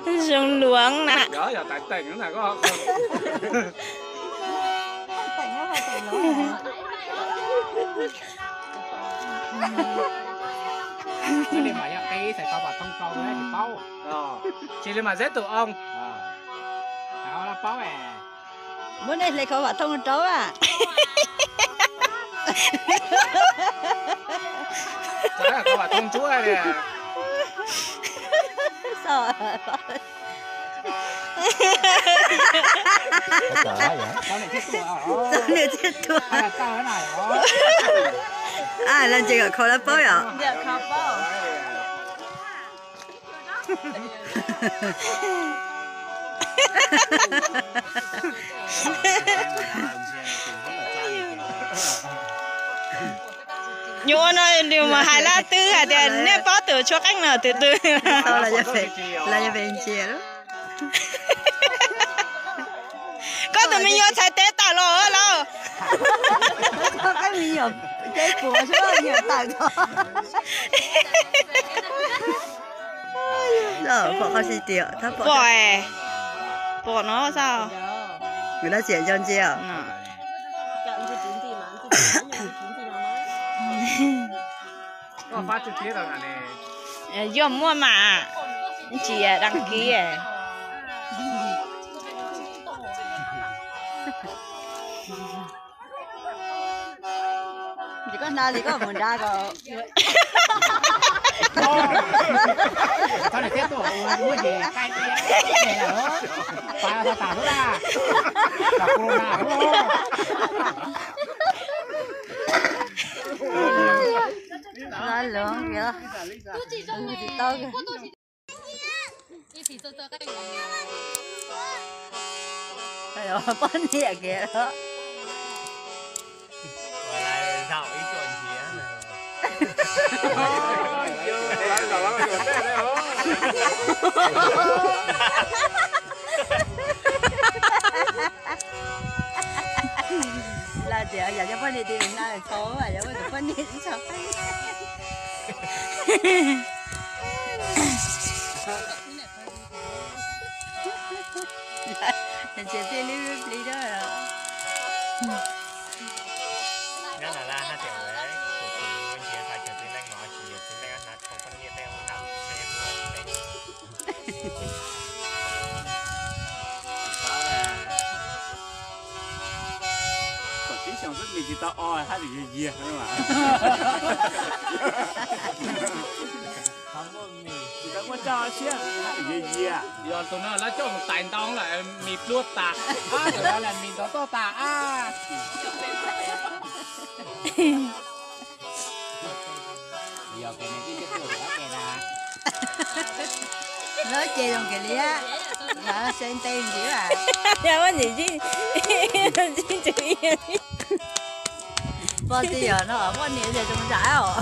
Zoo luag na. Tsis li mas zeb tus oo. Muab nej hle khov vam thooj rau a. Niam thiab tuag. Los ntses kom khov lawv paub yom. Nyuam no nws mas hais lab twb hais tias nej paub tus tshuab qeej no tus twg. Lawv yuav pem ntsia lawm. Koj tus me nyuam txhais tes tawm los lauj. Pom, pom no xwb. Nws lab xiam nco ntsia os. Yuav muaj mas tsis đăng ký. Ces koj hnav li koj mus nrad ko. Lo loo kìa. Tsis tau. Poj niam kiag. Lawv tias yog cov poj niam tias na tau yog ua tus poj niam tsis tshua qab. Ces peb lub plig da. Kom tib xyoos xwb mis tsis tau o haj tseem yiag yiag. Tsis tau muaj roj siab haj tseem yiag yiag. Yog tus no lawv coj mus tais ntoo lawm mis pluag tas, tus no lawm mis ntov toj tas a. Lawv ces zoo kiag li, lawv se nte ntsis. Yog muaj ntsis, poj tij yog no poj niam ces zoo zam os.